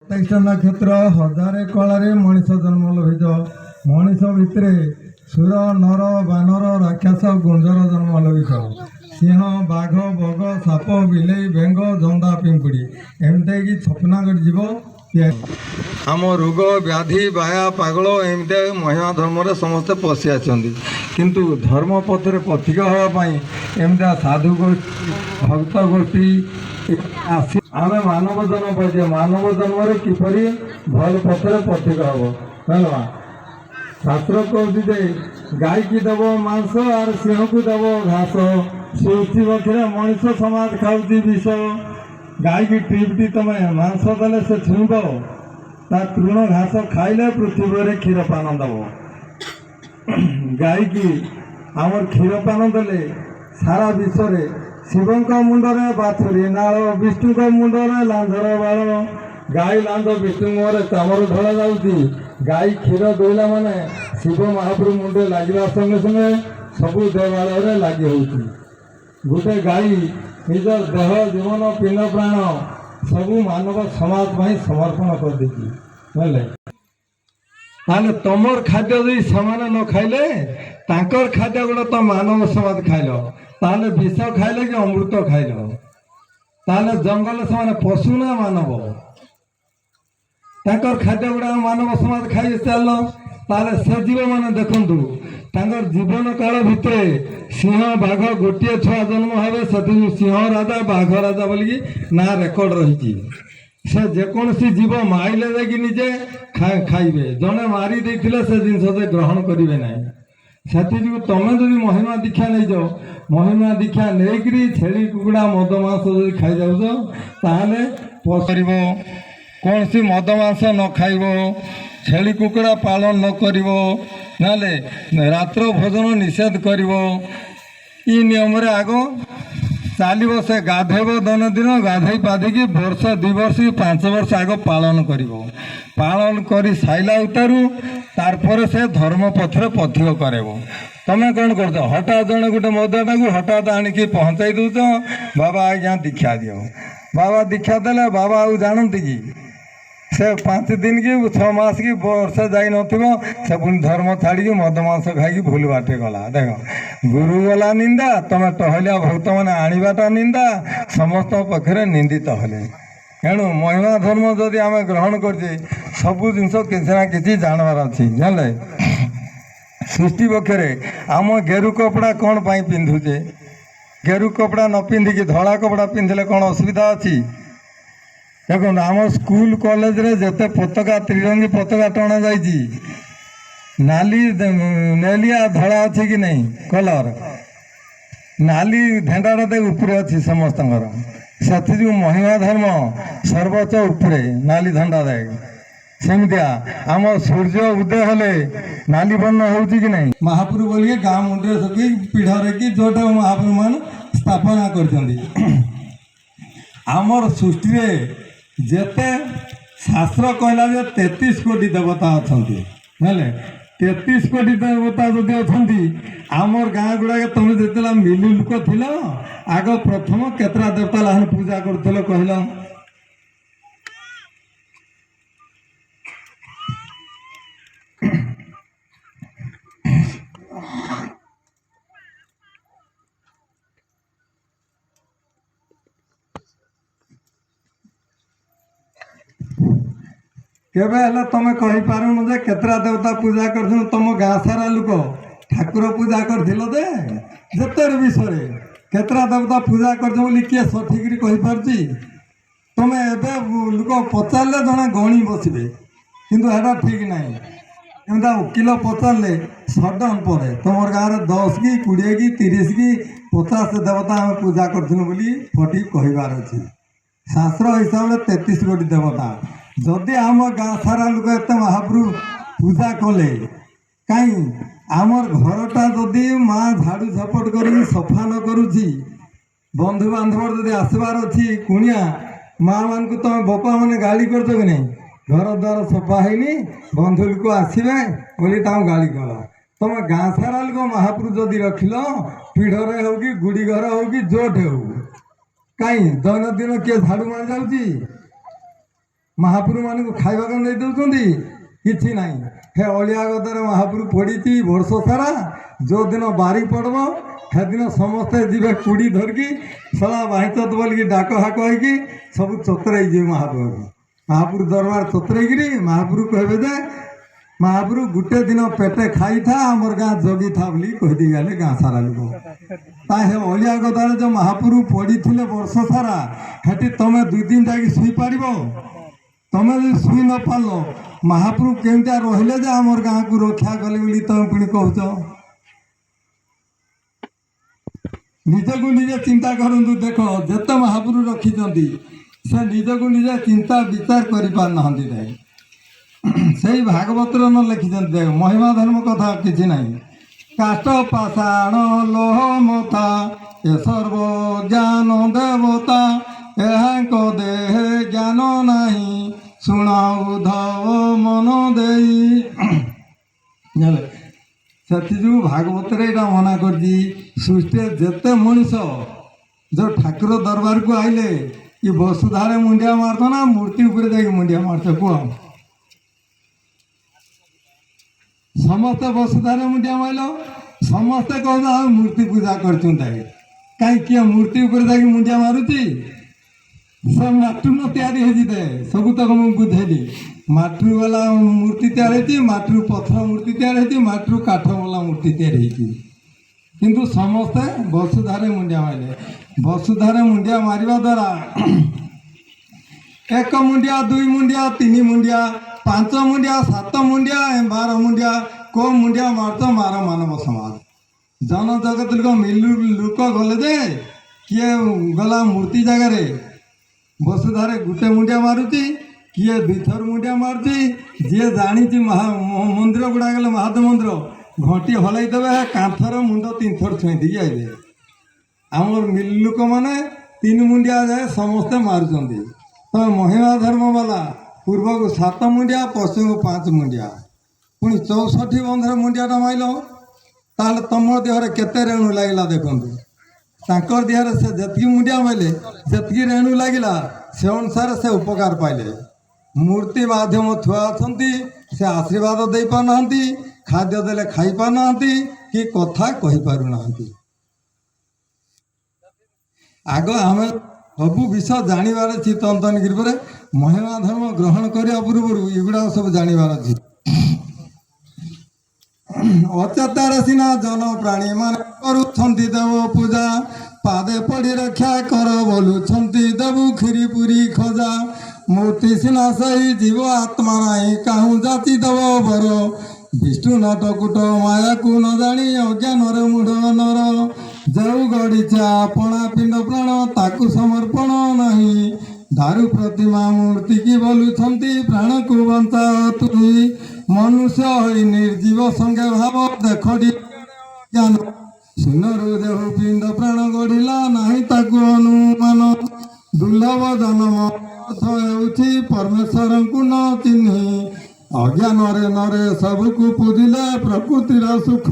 27ଟା ନକ୍ଷତ୍ର, ହଜାରେ କଳାରେ ମଣିଷ ଜନ୍ମ ଲଭିତ। ମଣିଷ ଭିତରେ ସୁର, ନର, ବାନର, ରାକ୍ଷସ, ଗୁଞ୍ଜର ଜନ୍ମ ଲଭିତ। ସିଂହ, ବାଘ, ବଗ, ସାପ, ବିଲେଇ, ବେଙ୍ଗ, ଜନ୍ଦା, ପିମ୍ପୁଡ଼ି, ଏମିତି ହେଇକି 56 କୋଟି ଜୀବ ତିଆରି। ଆମ ରୋଗ ବ୍ୟାଧି, ବାୟା, ପାଗଳ, ଏମିତି ମହିମା ଧର୍ମରେ ସମସ୍ତେ ପଶି ଆସିଛନ୍ତି। କିନ୍ତୁ ଧର୍ମ ପଥରେ ପଥିକ ହେବା ପାଇଁ ଏମିତିଆ ସାଧୁ ଗୋଷ୍ଠୀ, ଭକ୍ତ ଗୋଷ୍ଠୀ ଆସି ଆମେ ମାନବ ଜନ୍ମ ପାଇଛେ। ମାନବ ଜନ୍ମରେ କିପରି ଭଲ ପଥରେ ପଥିକ ହବ, ହେଲା। ଶାସ୍ତ୍ର କହୁଛି ଯେ ଗାଈକି ଦେବ ମାଂସ ଆର ସିଂହକୁ ଦେବ ଘାସ। ସୃଷ୍ଟି ପକ୍ଷରେ ମଣିଷ ସମାଜ ଖାଉଛି ବିଷ। ଗାଈକି ଟ୍ରିପଟି ତମେ ମାଂସ ଦେଲେ ସେ ଛୁଇଁବ? ତା ତୃଣ ଘାସ ଖାଇଲେ ପୃଥିବୀରେ କ୍ଷୀର ପାନ ଦେବ। ଗାଈକି ଆମର କ୍ଷୀର ପାନ ଦେଲେ ସାରା ବିଶ୍ୱରେ ଶିବଙ୍କ ମୁଣ୍ଡରେ ବାଛୁରୀ ନାଳ, ବିଷ୍ଣୁଙ୍କ ମୁଣ୍ଡରେ ଲାଞ୍ଜର ବାଳ। ଗାଈ ଲାଞ୍ଜ ବିଷ୍ଣୁ ମୁହଁରେ ଚାମର ଢଳା ଯାଉଛି। ଗାଈ କ୍ଷୀର ଦୋଇଲା ମାନେ ଶିବ ମହାପ୍ରଭୁ ମୁଣ୍ଡରେ ଲାଗିବା ସଙ୍ଗେ ସଙ୍ଗେ ସବୁ ଦେବାଳୟରେ ଲାଗି ହେଉଛି। ଗୋଟେ ଗାଈ ନିଜ ଦେହ, ଜୀବନ, ପିଣ୍ଡ, ପ୍ରାଣ ସବୁ ମାନବ ସମାଜ ପାଇଁ ସମର୍ପଣ କରିଦେଇଛି, ବୁଝିଲେ? ତାହେଲେ ତମର ଖାଦ୍ୟ ଯଦି ସେମାନେ ନ ଖାଇଲେ, ତାଙ୍କର ଖାଦ୍ୟ ଗୁଡ଼ା ତ ମାନବ ସମାଜ ଖାଇଲ, ତାହେଲେ ବିଷ ଖାଇଲେ କି ଅମୃତ ଖାଇଲ? ତାହେଲେ ଜଙ୍ଗଲ ସେମାନେ ପଶୁ ନା ମାନବ? ତାଙ୍କର ଖାଦ୍ୟ ଗୁଡ଼ା ମାନବ ସମାଜ ଖାଇ ଚାଲିଲ, ତାହେଲେ ସେ ଜୀବମାନେ ଦେଖନ୍ତୁ, ତାଙ୍କର ଜୀବନ କାଳ ଭିତରେ ସିଂହ, ବାଘ ଗୋଟିଏ ଛୁଆ ଜନ୍ମ ହେବେ, ସେଥିରୁ ସିଂହ ରାଜା, ବାଘ ରାଜା ବୋଲିକି ନାଁ ରେକର୍ଡ ରହିଛି। ସେ ଯେକୌଣସି ଜୀବ ମାରିଲେ ଯାଇକି ନିଜେ ଖାଇବେ। ଜଣେ ମାରି ଦେଇଥିଲେ ସେ ଜିନିଷ ସେ ଗ୍ରହଣ କରିବେ ନାହିଁ। ସେଥିଯୋଗୁଁ ତମେ ଯଦି ମହିମା ଦୀକ୍ଷା ନେଇଯାଅ, ମହିମା ଦୀକ୍ଷା ନେଇକରି ଛେଳି, କୁକୁଡ଼ା, ମଦ, ମାଂସ ଯଦି ଖାଇଯାଉଛ, ତାହେଲେ କରିବ କୌଣସି ମଦ ମାଂସ ନ ଖାଇବ, ଛେଳି କୁକୁଡ଼ା ପାଳନ ନ କରିବ, ନହେଲେ ରାତ୍ର ଭୋଜନ ନିଷେଧ କରିବ। ଇ ନିୟମରେ ଆଗ ଚାଲିବ। ସେ ଗାଧେଇବ ଦୈନନ୍ଦିନ, ଗାଧେଇ ପାଧେଇକି ବର୍ଷ, 2 ବର୍ଷ କି 5 ବର୍ଷ ଆଗ ପାଳନ କରିବ। ପାଳନ କରି ସାଇଲା ଉତାରୁ ତାରପରେ ସେ ଧର୍ମ ପଥରେ ପଥିକ କରାଇବ। ତମେ କ'ଣ କରୁଛ? ହଠାତ୍ ଜଣେ ଗୋଟେ ମଦୁଆଟାକୁ ହଠାତ୍ ଆଣିକି ପହଞ୍ଚାଇ ଦେଉଛ, ବାବା ଆଜ୍ଞା ଦୀକ୍ଷା ଦିଅ। ବାବା ଦୀକ୍ଷା ଦେଲେ ବାବା ଆଉ ଜାଣନ୍ତି କି? ସେ 5 ଦିନ କି 6 ମାସ କି ବର୍ଷ ଯାଇନଥିବ, ସେ ପୁଣି ଧର୍ମ ଛାଡ଼ିକି ମଦ ମାଂସ ଖାଇକି ଭୁଲ ବାଟେ ଗଲା। ଦେଖ, ଗୁରୁ ଗଲା ନିନ୍ଦା, ତମେ ଟହଲିଆ ଭକ୍ତମାନେ ଆଣିବାଟା ନିନ୍ଦା, ସମସ୍ତଙ୍କ ପାଖରେ ନିନ୍ଦିତ ହେଲେ। ଏଣୁ ମହିମା ଧର୍ମ ଯଦି ଆମେ ଗ୍ରହଣ କରିଛେ, ସବୁ ଜିନିଷ କିଛି ନା କିଛି ଜାଣିବାର ଅଛି, ଜାଣିଲେ? ସୃଷ୍ଟି ପକ୍ଷରେ ଆମ ଗେରୁ କପଡ଼ା କ'ଣ ପାଇଁ ପିନ୍ଧୁଛେ? ଗେରୁ କପଡ଼ା ନ ପିନ୍ଧିକି ଧଳା କପଡ଼ା ପିନ୍ଧିଲେ କ'ଣ ଅସୁବିଧା ଅଛି? ଦେଖନ୍ତୁ, ଆମ ସ୍କୁଲ କଲେଜରେ ଯେତେ ପତାକା, ତ୍ରିରଙ୍ଗୀ ପତାକା ଟଣା ଯାଇଛି, ନାଲି, ନେଲିଆ, ଧଳା ଅଛି କି ନାହିଁ କଲର୍? ନାଲି ଝେଣ୍ଡାଟା ତ ଉପରେ ଅଛି ସମସ୍ତଙ୍କର। ସେଥିଯୋଗୁଁ ମହିମା ଧର୍ମ ସର୍ବୋଚ୍ଚ ଉପରେ ନାଲି ଝଣ୍ଡା ଦେয়। ସେମିତିଆ ଆମ ସୂର୍ଯ୍ୟ ଉଦୟ ହେଲେ ନାଲି ବର୍ଣ୍ଣ ହେଉଛି କି ନାହିଁ? ମହାପ୍ରଭୁ ବୋଲିକି ଗାଁ ମୁଣ୍ଡରେ ସକି ପୀଢ଼ରେ କି ଯେଉଁଟା ମହାପ୍ରଭୁ ମାନେ ସ୍ଥାପନା କରିଛନ୍ତି। ଆମର ସୃଷ୍ଟିରେ ଯେତେ ଶାସ୍ତ୍ର କହିଲା ଯେ 33 କୋଟି ଦେବତା ଅଛନ୍ତି, ବୁଝିଲେ? 33 କୋଟି ଦେବତା ଯଦି ଅଛନ୍ତି, ଆମର ଗାଁ ଗୁଡ଼ାକ ତମେ ଯେତେବେଳେ ମିଲି ଲୋକ ଥିଲ, ଆଗ ପ୍ରଥମ କେତେଟା ଦେବତା ଲାହାନ ପୂଜା କରୁଥିଲ କହିଲ? କେବେ ହେଲେ ତମେ କହିପାରୁନ ଯେ କେତେଟା ଦେବତା ପୂଜା କରୁଥିଲ? ତମ ଗାଁ ସାରା ଲୋକ ଠାକୁର ପୂଜା କରିଥିଲ ଯେ ଯେତେ ବିଷୟରେ କେତେଟା ଦେବତା ପୂଜା କରିଛ ବୋଲି କିଏ ସଠିକରି କହିପାରୁଛି? ତମେ ଏବେ ଲୋକ ପଚାରିଲେ ଜଣେ ଗଣି ବସିବେ, କିନ୍ତୁ ଏଇଟା ଠିକ୍ ନାହିଁ। ଏମିତି ଓକିଲ ପଚାରିଲେ ସଡନ୍ ପରେ ତମର ଗାଁରେ 10 କି 20 କି 30 କି 50 ଦେବତା ଆମେ ପୂଜା କରିଥିଲୁ ବୋଲି ଫଟିକ୍ କହିବାର ଅଛି। ଶାସ୍ତ୍ର ହିସାବରେ 33 କୋଟି ଦେବତା। ଯଦି ଆମ ଗାଁ ସାରା ଲୋକ ଏତେ ମହାପ୍ରଭୁ ପୂଜା କଲେ, କାହିଁ ଆମର ଘରଟା ଯଦି ମା ଝାଡ଼ୁ ଝପଟ କରିକି ସଫା ନ କରୁଛି, ବନ୍ଧୁବାନ୍ଧବ ଯଦି ଆସିବାର ଅଛି କୁଣିଆ, ମା ମାନଙ୍କୁ ତମେ ବୋପା ମାନେ ଗାଳି କରୁଛ କି ନାହିଁ? ଘର ଦ୍ୱାର ସଫା ହେଇନି, ବନ୍ଧୁ ଲୋକ ଆସିବେ ବୋଲି ତାଙ୍କୁ ଗାଳି କର। ତମେ ଗାଁ ସାରା ଲୋକ ମହାପ୍ରଭୁ ଯଦି ରଖିଲ, ପୀଢ଼ରେ ହଉ କି ଗୁଡ଼ି ଘର ହଉ କି ଯୋଉଠି ହଉ, କାହିଁ ଦୈନନ୍ଦିନ କିଏ ଝାଡ଼ୁ ମାରି ଯାଉଛି? ମହାପୁରୁ ମାନଙ୍କୁ ଖାଇବାକୁ ନେଇ ଦେଉଛନ୍ତି? କିଛି ନାହିଁ। ହେ ଅଳିଆ ଗଦାରେ ମହାପୁରୁ ପଡ଼ିଛି ବର୍ଷ ସାରା। ଯେଉଁଦିନ ବାରି ପଡ଼ିବ, ସେଦିନ ସମସ୍ତେ ଯିବେ କୁଡ଼ି ଧରିକି, ଶଳା ବାହିଚତ ବୋଲିକି ଡାକ ହାକ ହେଇକି ସବୁ ଚତରେଇ ଯିବେ ମହାପୁରୁ। ମହାପୁରୁ ଦରବାର ଚତରେଇକିରି ମହାପୁରୁ କହିବେ ଯେ ମହାପୁରୁ ଗୋଟେ ଦିନ ପେଟେ ଖାଇଥା, ଆମର ଗାଁ ଜଗିଥା ବୋଲି କହିଦେଇ ଗଲେ ଗାଁ ସାରା ଲୋକ। ତା ହେ ଅଳିଆ ଗଦାରେ ଯେଉଁ ମହାପୁରୁ ପଡ଼ିଥିଲେ ବର୍ଷ ସାରା, ସେଠି ତମେ 2 ଦିନ ଯାଇକି ଶୋଇପାରିବ? ତମେ ଯଦି ଶୋଇ ନ ପାରିଲ, ମହାପ୍ରଭୁ କେମିତିଆ ରହିଲେ ଯେ ଆମର ଗାଁକୁ ରକ୍ଷା କଲେ ବୋଲି ତମେ ପୁଣି କହୁଛ? ନିଜକୁ ନିଜେ ଚିନ୍ତା କରନ୍ତୁ। ଦେଖ, ଯେତେ ମହାପ୍ରଭୁ ରଖିଛନ୍ତି, ସେ ନିଜକୁ ନିଜେ ଚିନ୍ତା ବିଚାର କରିପାରୁନାହାନ୍ତି। ଦେଖ, ସେଇ ଭାଗବତରେ ନ ଲେଖିଛନ୍ତି। ଦେଖ, ମହିମା ଧର୍ମ କଥା କିଛି ନାହିଁ। କାଷ୍ଠ ପାଷାଣ ଲୋହ ମଥା ଏ ସର୍ବ ଜ୍ଞାନ ଦେବତା, ଏହାଙ୍କ ଦେହେ ଜ୍ଞାନ ନାହିଁ, ଶୁଣ ଉଦ୍ଧବ ମନ ଦେଇ। ଜାଣିଲେ, ସେଥିଯୋଗୁଁ ଭାଗବତରେ ଏଇଟା ମନା କରିଛି। ସୃଷ୍ଟିରେ ଯେତେ ମଣିଷ ଯେଉଁ ଠାକୁର ଦରବାରକୁ ଆଇଲେ କି ବସୁଧାରେ ମୁଣ୍ଡିଆ ମାରୁଛ ନା ମୂର୍ତ୍ତି ଉପରେ ଯାଇକି ମୁଣ୍ଡିଆ ମାରୁଛ, କୁହ? ସମସ୍ତେ ବସୁଧାରେ ମୁଣ୍ଡିଆ ମାରିଲ। ସମସ୍ତେ କହୁଛ ଆମେ ମୂର୍ତ୍ତି ପୂଜା କରୁଛୁ। ତାକି କାହିଁ କିଏ ମୂର୍ତ୍ତି ଉପରେ ଯାଇକି ମୁଣ୍ଡିଆ ମାରୁଛି? ସେ ମାଟିରୁ ନ ତିଆରି ହେଇଛି। ଦେ ସବୁ ତକ ମୁଁ ବୁଝେଇଲି। ମାଟିରୁ ବାଲା ମୂର୍ତ୍ତି ତିଆରି ହେଇଛି, ମାଟିରୁ ପଥର ମୂର୍ତ୍ତି ତିଆରି ହେଇଛି, ମାଟିରୁ କାଠ ବାଲା ମୂର୍ତ୍ତି ତିଆରି ହେଇଛି। କିନ୍ତୁ ସମସ୍ତେ ବସୁଧାରେ ମୁଣ୍ଡିଆ ମାରିଲେ। ବସୁଧାରେ ମୁଣ୍ଡିଆ ମାରିବା ଦ୍ୱାରା ଏକ ମୁଣ୍ଡିଆ, ଦୁଇ ମୁଣ୍ଡିଆ, ତିନି ମୁଣ୍ଡିଆ, ପାଞ୍ଚ ମୁଣ୍ଡିଆ, ସାତ ମୁଣ୍ଡିଆ, 12 ମୁଣ୍ଡିଆ, କୋଉ ମୁଣ୍ଡିଆ ମାରୁଛ ମାର। ମାନବ ସମାଜ ଜନ ଜଗତ ଲୋକ ମିଲୁ ଲୋକ ଗଲେ ଯେ କିଏ ଗଲା ମୂର୍ତ୍ତି ଜାଗାରେ ବସୁଧାରେ ଗୋଟେ ମୁଣ୍ଡିଆ ମାରୁଛି, କିଏ ଦୁଇଥର ମୁଣ୍ଡିଆ ମାରୁଛି। ଯିଏ ଜାଣିଛି, ମହା ମନ୍ଦିର ଗୁଡ଼ା ଗଲେ, ମହାଦେବ ମନ୍ଦିର ଘଣ୍ଟି ହଲେଇ ଦେବେ, କାନ୍ଥର ମୁଣ୍ଡ ତିନିଥର ଛୁଇଁ ଦେଇକି ଆଇବେ। ଆମର ମିଲ ଲୋକମାନେ ତିନି ମୁଣ୍ଡିଆ ଯାଏ ସମସ୍ତେ ମାରୁଛନ୍ତି। ତମେ ମହିମା ଧର୍ମ ବାଲା ପୂର୍ବକୁ ସାତ ମୁଣ୍ଡିଆ, ପଶ୍ଚିମକୁ ପାଞ୍ଚ ମୁଣ୍ଡିଆ, ପୁଣି 64 ବନ୍ଧରେ ମୁଣ୍ଡିଆଟା ମାଇଲ, ତାହେଲେ ତମ ଦେହରେ କେତେ ରେଣୁ ଲାଗିଲା ଦେଖନ୍ତୁ। ତାଙ୍କର ଦେହରେ ସେ ଯେତିକି ମୁଣ୍ଡିଆ ମାଇଲେ, ସେତିକି ରେଣୁ ଲାଗିଲା, ସେ ଅନୁସାରେ ସେ ଉପକାର ପାଇଲେ। ମୂର୍ତ୍ତି ମାଧ୍ୟମ ଥୁଆ ଅଛନ୍ତି, ସେ ଆଶୀର୍ବାଦ ଦେଇପାରୁନାହାନ୍ତି, ଖାଦ୍ୟ ଦେଲେ ଖାଇପାରୁନାହାନ୍ତି କି କଥା କହିପାରୁନାହାନ୍ତି। ଆଗ ଆମେ ସବୁ ବିଷୟ ଜାଣିବାର ଅଛି। ତନ୍ତନଗିରି ପରେ ମହିମା ଧର୍ମ ଗ୍ରହଣ କରିବା ପୂର୍ବରୁ ଏଗୁଡ଼ାକ ସବୁ ଜାଣିବାର ଅଛି। ଅଚେତାରେ ସିନା ଜନ ପ୍ରାଣୀ ମାନେ କରୁଛନ୍ତି ଦେବ ପୂଜା, ପାଦେ ପଡ଼ି ରକ୍ଷା କର ବୋଲୁଛନ୍ତି, ଦେବୁ କ୍ଷୀରି ପୁରୀ ଖଜା। ମୂର୍ତ୍ତି ସିନା ସେଇ ଜୀବ, ଆତ୍ମା ନାହିଁ, କାହୁଁ ଯାଚି ଦେବ ବର? ବିଷ୍ଣୁ ନଟକୁଟ ମାୟାକୁ ନ ଜାଣି ଅଜ୍ଞାନରେ ମୂଢ଼ ନର। ଯେଉଁ ଗଢ଼ିছে ଆପଣା ପିଣ୍ଡ ପ୍ରାଣ, ତାକୁ ସମର୍ପଣ ନାହିଁ। ଦାରୁ ପ୍ରତିମା ମୂର୍ତ୍ତି କି ବୋଲୁଛନ୍ତି, ପ୍ରାଣକୁ ବଞ୍ଚାଅ ତୁହି। ମନୁଷ୍ୟ ହୋଇ ନିର୍ଜୀବ ସଙ୍ଗେ ଭାବ ଦେଖ ଜ୍ଞାନ। ଶୂନ୍ୟରୁ ଦେହୁ ପିଣ୍ଡ ପ୍ରାଣ ଗଢ଼ିଲା, ନାହିଁ ତାକୁ ଅନୁମାନ। ଦୁର୍ଲଭ ଜନ୍ମ ଅର୍ଥ ହେଉଛି ପରମେଶ୍ୱରଙ୍କୁ ନ ଚିହ୍ନି। ଅଜ୍ଞାନରେ ନରେ ସବୁକୁ ପୂଜିଲେ ପ୍ରକୃତିର ସୁଖ।